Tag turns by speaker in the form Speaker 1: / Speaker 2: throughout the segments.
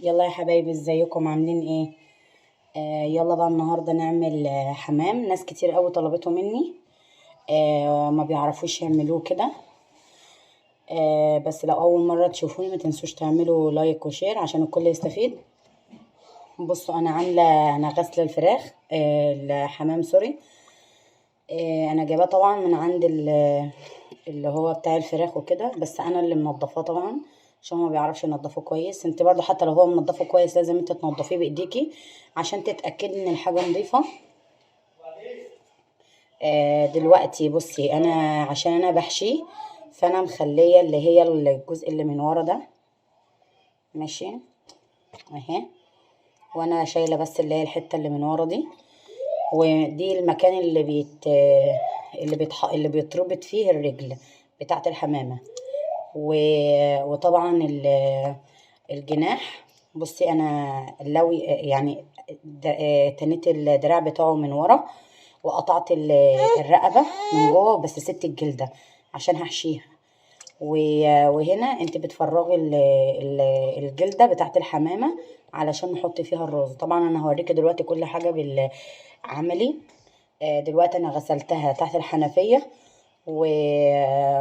Speaker 1: يلا يا حبايبي، ازيكم عاملين ايه؟ يلا بقى النهارده نعمل حمام. ناس كتير قوي طلبته مني، ما بيعرفوش يعملوه كده. بس لو اول مرة تشوفوني ما تنسوش تعملوا like و share عشان الكل يستفيد. بصوا، انا عامله، انا غسله الفراخ، الحمام sorry. انا جايباه طبعا من عند اللي هو بتاع الفراخ وكده، بس انا اللي منضفاه طبعا عشان هو ما بيعرفش ينضفه كويس. انت برضو حتى لو هو منضفه كويس لازم انت تنضفيه بايديكي عشان تتاكدي ان الحاجة نظيفة. دلوقتي بصي، انا عشان انا بحشيه فانا مخليه اللي هي الجزء اللي من ورا ده ماشي اهي، وانا شايله بس اللي هي الحتة اللي من ورا دي، ودي المكان اللي بيتربط فيه الرجل بتاعه الحمامة. وطبعا الجناح. بصي انا لوي يعني تنيت الدراع بتاعه من ورا وقطعت الرقبة من جوه، بس سبت الجلدة عشان هحشيها. وهنا انت بتفرغي الجلدة بتاعت الحمامة علشان نحط فيها الرز. طبعا انا هوريكي دلوقتي كل حاجة بالعملي. دلوقتي انا غسلتها تحت الحنفية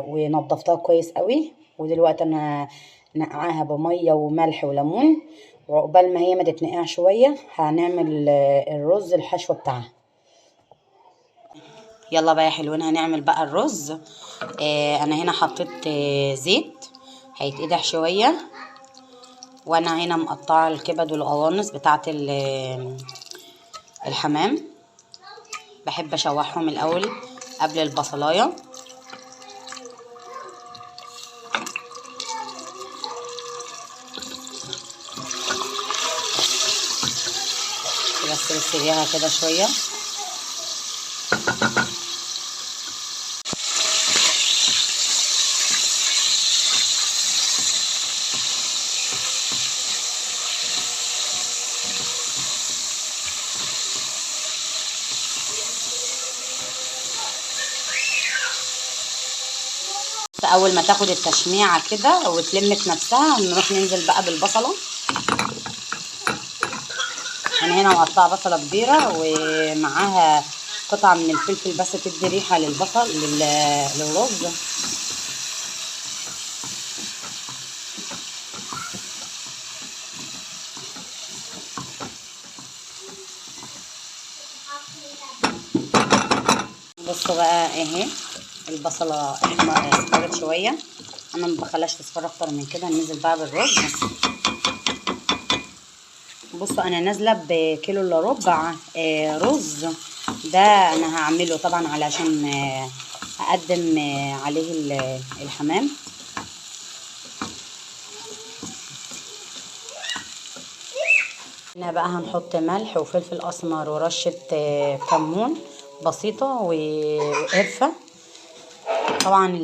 Speaker 1: ونضفتها كويس قوي، ودلوقتي انا نقعاها بميه وملح وليمون، وعقبال ما هي ما تتنقع شوية هنعمل الرز الحشوه بتاعها. يلا بقى يا حلوين هنعمل بقى الرز. انا هنا حطيت زيت هيتقدح شوية، وانا هنا مقطعه الكبد والقوانص بتاعه الحمام. بحب اشوحهم الاول قبل البصلايه. بس بسيبيها كده شوية. اول ما تاخد التشميعه كده وتلم في نفسها نروح ننزل بقى بالبصله. انا هنا مقطعه بصله كبيرة ومعاها قطعه من الفلفل بس تدي ريحه للبصل للرز. بصوا بقى اهي البصله اصفرت شوية، انا ما بخليهاش تصفر اكتر من كده. ننزل بقى بالرز. بصوا انا نازله بكيلو الا ربع رز، ده انا هعمله طبعا علشان اقدم عليه الحمام. هنا بقى هنحط ملح وفلفل اسمر ورشه كمون بسيطة وقرفه. طبعا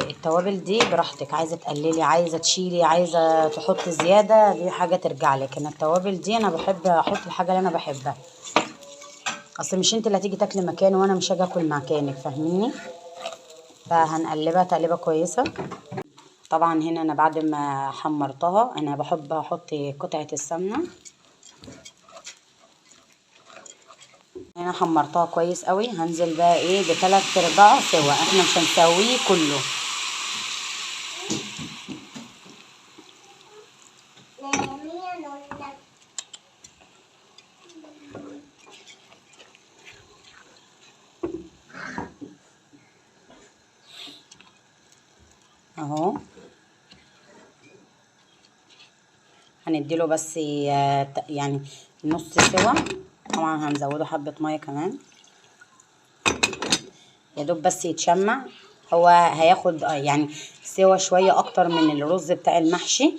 Speaker 1: التوابل دي براحتك، عايزه تقللي، عايزه تشيلي، عايزه تحطي زيادة، دي حاجة ترجع لك. انا التوابل دي انا بحب احط الحاجة اللي انا بحبها، اصل مش انت اللي هتيجي تاكلي مكاني وانا مش هاجي اكل مكانك، فاهميني؟ فهنقلبها تقليبه كويسة. طبعا هنا انا بعد ما حمرتها انا بحب احط قطعه السمنة. هنا حمرتها كويس قوي. هنزل بقى ايه بثلاث ارباع سوا، احنا مش هنسويه كله. اهو هنديله بس يعني نص سوا. طبعا هنزوده حبة مية كمان يا دوب بس يتشمع. هو هياخد يعني سوا شوية اكتر من الرز بتاع المحشي،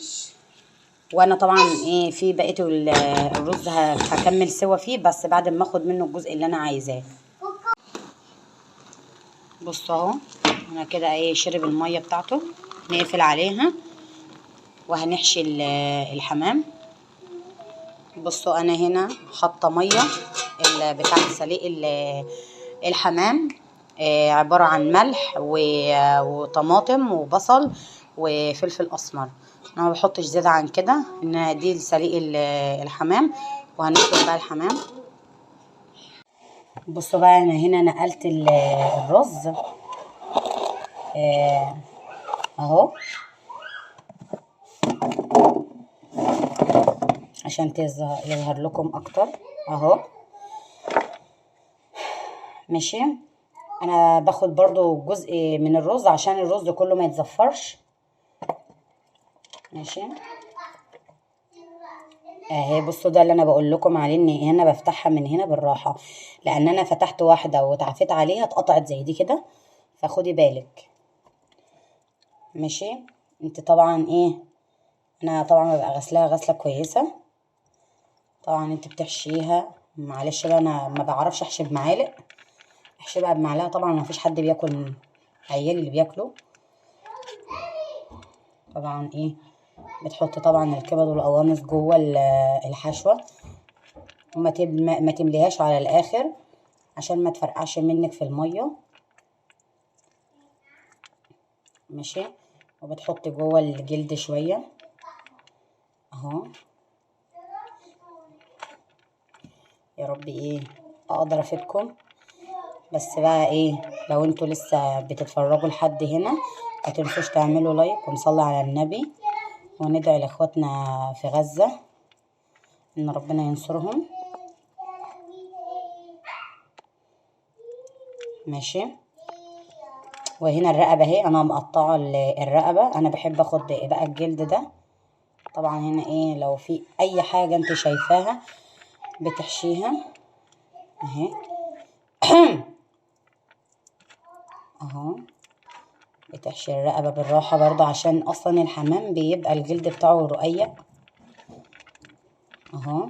Speaker 1: وانا طبعا ايه في بقية الرز هكمل سوا فيه، بس بعد ما اخد منه الجزء اللي انا عايزاه. بصوا اهو انا كده ايه شرب المية بتاعته. نقفل عليها وهنحشي الحمام. بصوا انا هنا حاطه مية بتاعه سليق الحمام، عبارة عن ملح وطماطم وبصل وفلفل اسمر، انا ما بحطش زيادة عن كده، ان دي سليق الحمام. وهنسلق بقى الحمام. بصوا بقى انا هنا نقلت الرز اهو عشان يظهر لكم اكتر اهو. ماشي، انا باخد برضو جزء من الرز عشان الرز كله ما يتزفرش. ماشي اهي. بصوا ده اللي انا بقول لكم عليه، ان هنا بفتحها من هنا بالراحة، لان انا فتحت واحدة وتعافيت عليها اتقطعت زي دي كده، فخدي بالك. ماشي، انت طبعا ايه، انا طبعا ببقى غسلاها غسله كويسة. طبعا انت بتحشيها، معلش بقى انا ما بعرفش احشي بمعالق، احشي بقى بمعلقه. طبعا ما فيش حد بياكل، عيالي اللي بياكلوا. طبعا ايه، بتحط طبعا الكبد والقوانص جوه الحشوه، وما ما تمليهاش على الاخر عشان ما تفرقعش منك في المية. ماشي، وبتحط جوه الجلد شوية اهو. يا رب ايه اقدر افيدكم. بس بقى ايه، لو انتوا لسه بتتفرجوا لحد هنا ما تنسوش تعملوا لايك، ونصلي على النبي، وندعي لاخواتنا في غزة ان ربنا ينصرهم. ماشي، وهنا الرقبة اهي، انا مقطعة الرقبة. انا بحب اخد بقى الجلد ده. طبعا هنا ايه، لو في اي حاجة انت شايفاها بتحشيها اهي اهو. بتحشي الرقبة بالراحة برضه، عشان اصلا الحمام بيبقى الجلد بتاعه رقيق اهو.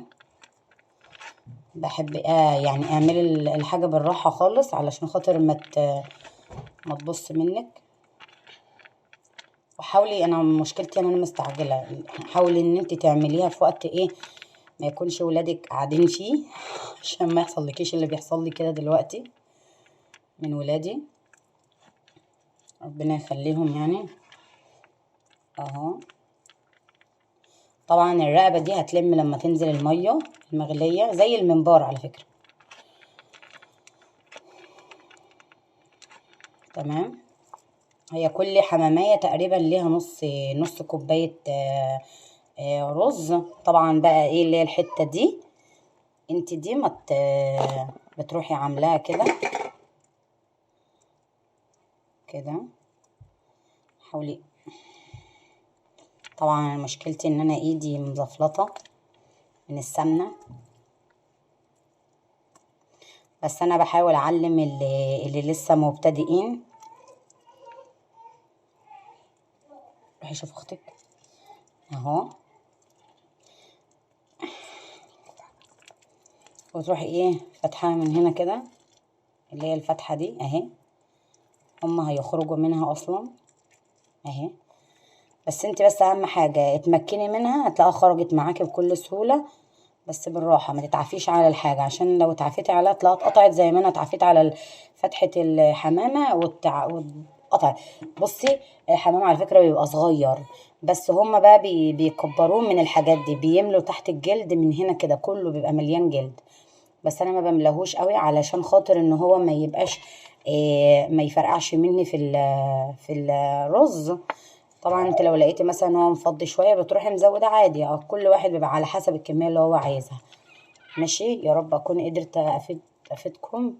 Speaker 1: بحب يعني اعملي الحاجة بالراحة خالص علشان خاطر ما تبص منك. وحاولي، انا مشكلتي ان انا مستعجلة، حاولي ان انت تعمليها في وقت ايه ما يكونش ولادك قاعدين فيه عشان ما يحصل لكيش اللي بيحصل لي كده دلوقتي من ولادي، ربنا يخليهم يعني اهو. طبعا الرقبة دي هتلم لما تنزل المية المغليه زي المنبار على فكرة. تمام، هي كل حمامية تقريبا ليها نص كوباية رز. طبعا بقى ايه اللي هي الحتة دي، انت دي ما بتروحي عاملاها كده كده. حاولي. طبعا مشكلتي ان انا ايدي مزفلطه من السمنة، بس انا بحاول اعلم اللي لسه مبتدئين. روحي شوف اختك اهو، وتروحي ايه فاتحاها من هنا كده، اللي هي الفتحة دي اهي، هما هيخرجوا منها اصلا اهي. بس انت بس اهم حاجة اتمكني منها، هتلاقيها خرجت معاكي بكل سهولة. بس بالراحة، ما تتعافيش على الحاجة، عشان لو اتعافيتي عليها تلاقيها اتقطعت زي ما انا اتعافيت على فتحه الحمامة واتقطعت. بصي الحمام على فكرة بيبقى صغير، بس هما بقى بيكبروه من الحاجات دي، بيملوا تحت الجلد من هنا كده، كله بيبقى مليان جلد. بس انا ما بملهوش قوي علشان خاطر ان هو ما يبقاش ما يفرقعش مني في الرز. طبعا انت لو لقيتي مثلا ان هو مفضي شوية بتروحي مزوده عادي، او كل واحد بيبقى على حسب الكمية اللي هو عايزها. ماشي، يا رب اكون قدرت افيدكم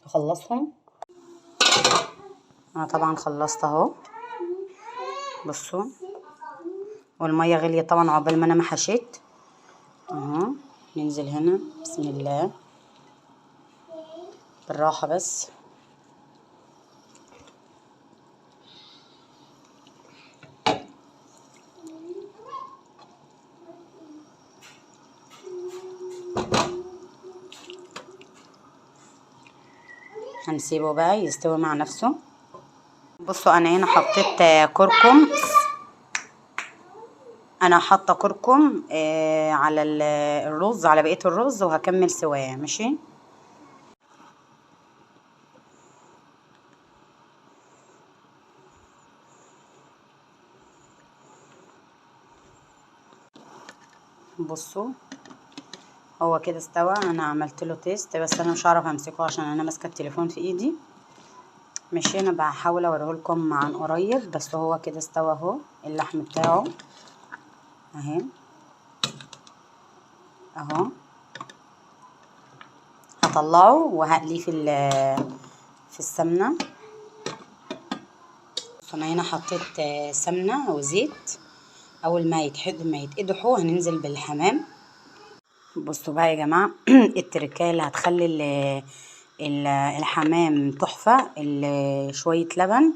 Speaker 1: اخلصهم. انا طبعا خلصت اهو، بصوا، والمية غليت طبعا عقبال ما انا ما حشيت اهو. ننزل هنا، بسم الله، بالراحة بس. هنسيبه بقى يستوي مع نفسه. بصوا انا هنا حطيت كركم، انا حاطه كركم على الرز، على بقية الرز، وهكمل سواه. ماشي، بصوا هو كده استوى. انا عملت له taste بس انا مش هعرف امسكه عشان انا ماسكه التليفون في ايدي. ماشي، انا بحاول اوريه لكم عن قريب، بس هو كده استوى اهو اللحم بتاعه اهي اهو. هطلعه وهقليه في السمنة. انا هنا حطيت سمنه وزيت. اول ما يتقدحوا هننزل بالحمام. بصوا بقى يا جماعة التركايه اللي هتخلي الحمام تحفة، شوية لبن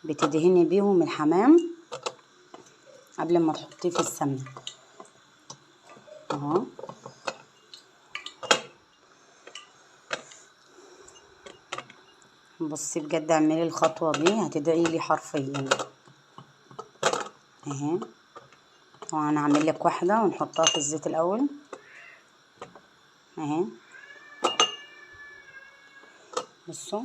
Speaker 1: بتدهني بيهم الحمام قبل ما تحطيه في السمنة اهو. بصي بجد اعملي الخطوة دي هتدعي لي حرفيا اهي. طبعا هعمل لك واحدة ونحطها في الزيت الاول اهي. بصوا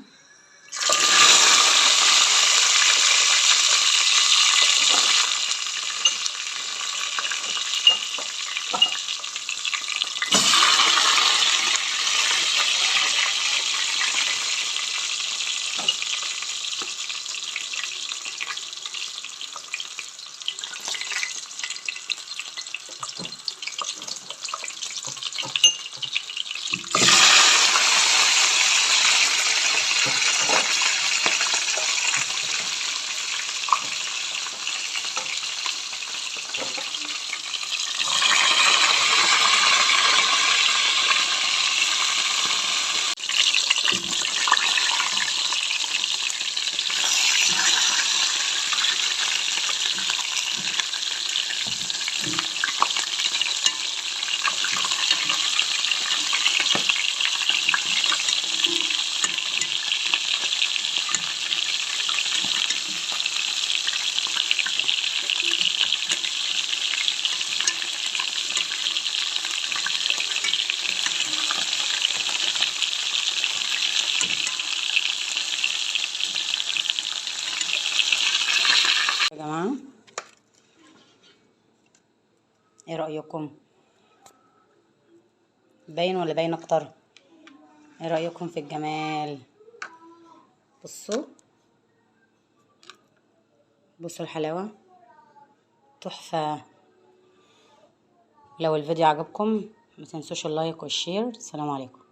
Speaker 1: يا جماعة، ايه رأيكم؟ باين ولا باين اكتر؟ ايه رأيكم في الجمال؟ بصوا بصوا الحلاوة تحفة. لو الفيديو عجبكم ما تنسوش ال like وال share. السلام عليكم.